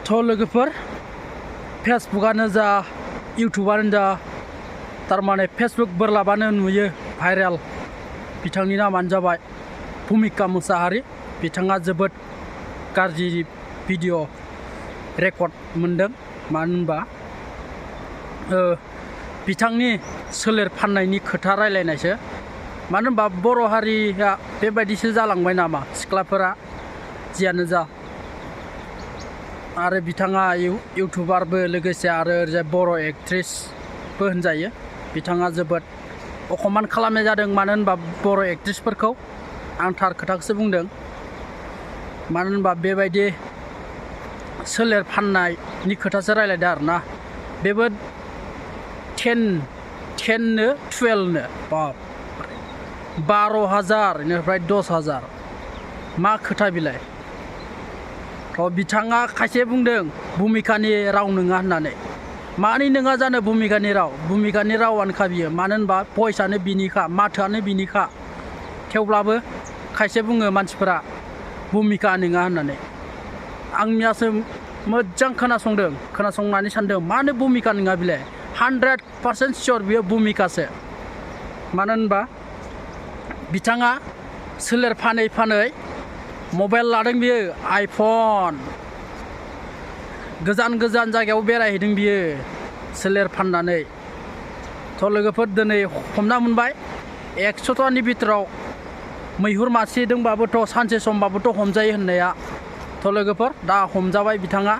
थ' लोगोफोर फेसबुकआनो जा इउटुबानो जा तारमाने फेसबुक बोरलाबानो नुयो भाइरेल बिथांनि नामानो जाबाय भुमिका मुसाहारि बिथाङा जोबोद गाज्रि भिडिअ रेकर्ड मोनदों मानो होनबा बिथांनि सोलेर फाननायनि खोथा रायलायनायसो मानो होनबा बर' हारिया बेबायदिसो जालांबाय नामा सिख्लाफोरा जियानो जा आरो बिथाङा इउटुबारबो लोगोसे आरो ओरैजाय बर' एक्ट्रेसबो होनजायो बिथाङा जोबोद अखमान खालामनाय जादों मानो होनबा बर' एक्ट्रेसफोरखौ आं थार खोथाखौसो बुंदों मानो होनबा बेबायदि सोलेर फाननायनि खोथासो रायलायदों आरोना बेबो 10नो 12नो बाप 12,000 बेनिफ्राय 10,000 मा खोथा बिलाय थ' बिथाङा खायसे बुंदों भुमिकानि राव नङा होननानै मानि नङा जानो भुमिकानि रावानोखा बियो मानो होनबा भइसआनो बिनिखा माथोआनो बिनिखा थेवब्लाबो खायसे बुङो मानसिफोरा भुमिका नङा होननानै आं मैयासो मोजां खोनासंनानै सानदों मानो भुमिका नङा बिलाय 100% सियर बियो भुमिकासो मानो होनबा बिथाङा सोलेर फानै मबाइल लादों बियो आइफन गोजान जायगायाव बेरायहैदों बियो सोलेर फाननानै थ' लोगोफोर दिनै हमना मोनबाय 100तानि बिथोराव मैहुर मासे दंबाबोथ' सानसे समबाबोथ' हमजायो होननाया थ' लोगोफोर दा हमजाबाय बिथाङा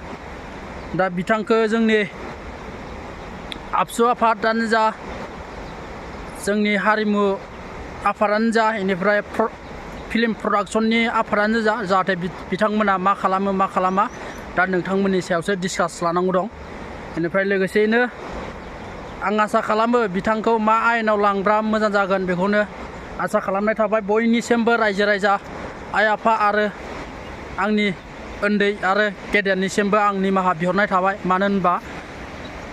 दा बिथांखौ जोंनि आबसु आफादानो जा जोंनि हारिमु आफादानो जा बेनिफ्राय फिल्म प्रडाक्शननि आफादानो जा जाहाथे बिथांमोना मा खालामा दा नोंथांमोननि सायावसो डिसकास लानांगौ दं बेनिफ्राय लोगोसेयैनो आं आसा खालामो बिथांखौ मा आयेनाव लांब्रा मोजां जागोन बेखौनो आसा खालामनाय थाबाय बयनिसिमबो रायजो राजा आइ आफा आरो आंनि उन्दै आरो गेदेरनिसिमबो आं निमाहा बिहरनाय थाबाय मानो होनबा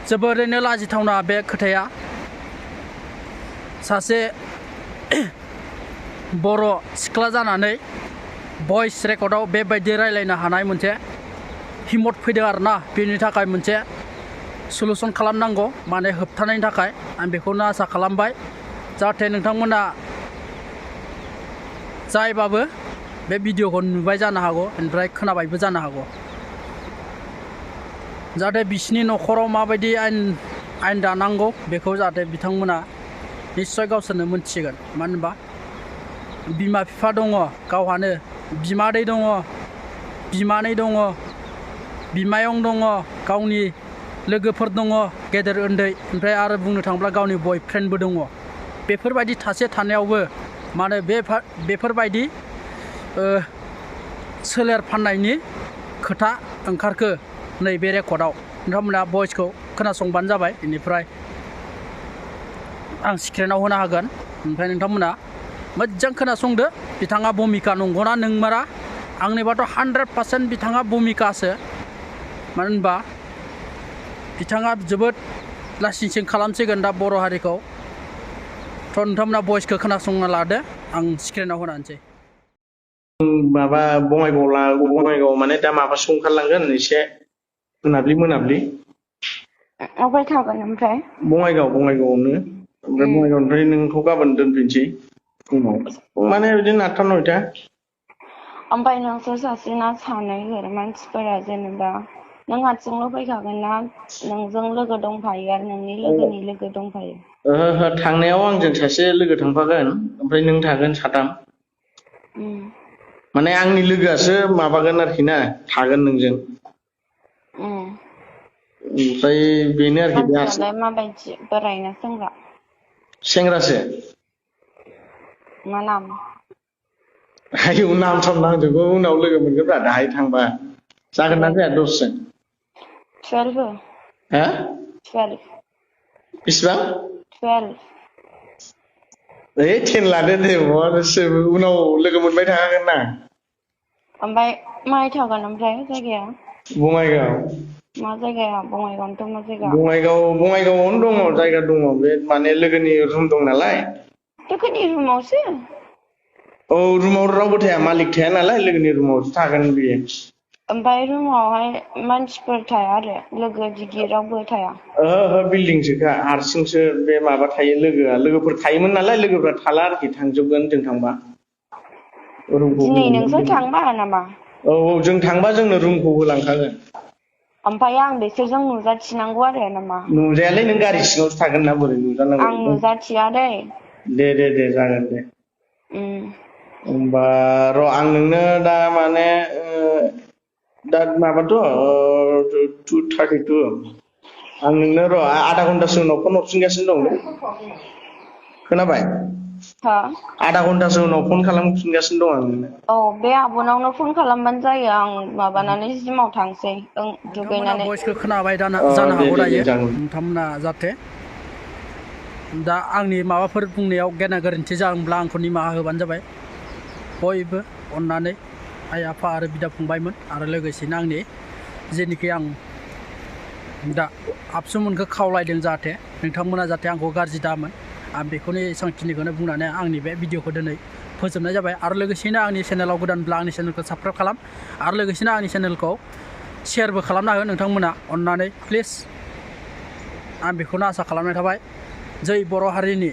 जोबोरैनो लाजिथावना बे खोथाया सासे बर' सिख्ला जानानै भइस रेकर्डआव बेबायदि रायलायनो हानाय मोनसे हिम्मत फैदों आरोना बेनि थाखाय मोनसे सलुसन खालामनांगौ माने होबथानायनि थाखाय आं बेखौनो आसा खालामबाय जाहाथे नोंथांमोना जायबाबो बे भिडिअखौ नुबाय जानो हागौ ओमफ्राय खोनाबायबो जानो हागौ जाहाथे बिसिनि न'खराव माबायदि आयेन दानांगौ बेखौ जाहाथे बिथांमोना निस्सय गावसोरनो मोनथिगोन मानो होनबा बिमा बिफा दङ गावहानो बिमादै दङ बिमानै दङ बिमायं दङ गावनि लोगोफोर दङ गेदेर उन्दै ओमफ्राय आरो बुंनो थाङोब्ला गावनि बयफ्रेन्डबो दङ बेफोरबायदि थानायावबो माने बेफोरबायदि सोलेर फाननायनि खोथा ओंखारखो नैबे रेकर्डआव नोंथांमोना भइसखौ खोनासंबानो जाबाय बेनिफ्राय आं स्क्रिनाव होनो हागोन ओमफ्राय नोंथांमोना मोजां खोनासंदो बिथाङा भुमिका नंगौना नोंमारा आंनिबाथ' 100% बिथाङा भुमिकासो मानो होनबा बिथाङा जोबोद लासिंसिं खालामसिगोन दा बर' हारिखौ थ' नोंथांमोना भइसखौ खोनासंना लादो आं स्क्रिनाव होनानोसै माबा बङाइगाव माने दा माबासो ओंखारलांगोन एसे मोनाब्लि अबाय थागोन ओमफ्राय बङाइगावआवनो ओमफ्राय बङाइगावनिफ्राय नोंखौ गाबोन दोनफैनोसै फुङाव माने बिदिनो 8टा 9टा ओमफ्राय नोंसोर सासेना सानै मानसिफोरा जेनेबा नों हारसिंल' फैखागोन ना नोंजों लोगो दंफायो आरो नोंनि लोगोनि लोगो दंफायो ओहो थांनायाव आंजों सासे लोगो थांफागोन ओमफ्राय नों थागोन साथाम माने आंनि लोगोआसो माबागोन आरोखि ना थागोन नोंजों ओमफ्राय बेनो आरोखि मानसियालाय माबायदि बोरायना सेंग्रासो मा नाम आयौ नाम नांजोबगौ उनाव लोगो मोनगोनब्रा दाहाय थांबा जागोन ना जाया दसजन 12 हा 12 बेसेबां 12 10 लादो दे उनाव लोगो मोनबाय थाखागोन ना ओमफ्राय माहाय थागोन ओमफ्राय जायगाया बङाइगाव मा जायगाया बङाइगावनोथ' मा जायगा बङाइगावआवनो दङ जायगा दङ बे माने लोगोनि रुम दं नालाय लोगोनि रुमावसो औ रुमाव रावबो थाया मालिक थाया नालाय लोगोनि रुमावसो थागोन बियो ओमफ्राय रुमावहाय मानसिफोर थाया आरो लोगो दिगि रावबो थाया ओहो बिल्डिंसोखा हारसिंसो बे माबा थायो लोगोफोर थायोमोन नालाय लोगोफ्रा थाला आरोखि थांजोबगोन जों थांबा रुमखौ दिनै नोंसोर होलांगोन थांबा नामा औ जों थांबा जोंनो रुमखौ होलांखागोन ओमफ्राय आं बिसोरजों नुजाथिनांगौ आरो नामा नुजायालै नों गारि सिङावसो थागोन ना बोरै आं नुजानांगौ नुजाथिया दै दे जागोन दे होमबा र' आं नोंनो दा माने दा माबाथ' 2:32 आं नोंनो र' आधा घन्टासो उनाव फन हरफिनगासिनो दं खोनाबाय हो आधा घन्टासो उनाव फन खालामफिनगासिनो दं आं नोंनो औ बे आब'नावनो फन खालामबानो जायो आं माबानानै जिमाव थांसै नोंथांमोना दुगैनानै भइसखौ खोनाबाय जानो दे हागौ दे दायो जागोन नोंथांमोना जाहाथे दा आंनि माबाफोर बुंनायाव गेना गोरोन्थि जादोंब्ला आंखौ निमाहा होबानो जाबाय बयबो अननानै आइ आफा आरो बिदा फंबायमोन आरो लोगोसेनो आंनि जेनिखि आं दा आबसुमोनखौ खावलायदों जाहाथे नोंथांमोना जाहाथे आंखौ गाज्रि दामोन आं बेखौनो एसेबांखिनिखौनो बुंनानै आंनि बे भिडिअखौ दिनै फोजोबनाय जाबाय आरो लोगोसेनो आंनि चेनेलाव गोदानब्ला आंनि चेनेलखौ साबस्क्राइब खालाम आरो लोगोसेनो आंनि चेनेलखौ शेयारबो खालामना हो नोंथांमोना अननानै प्लिज आं बेखौनो आसा खालामनाय थाबाय जै बर' हारिनि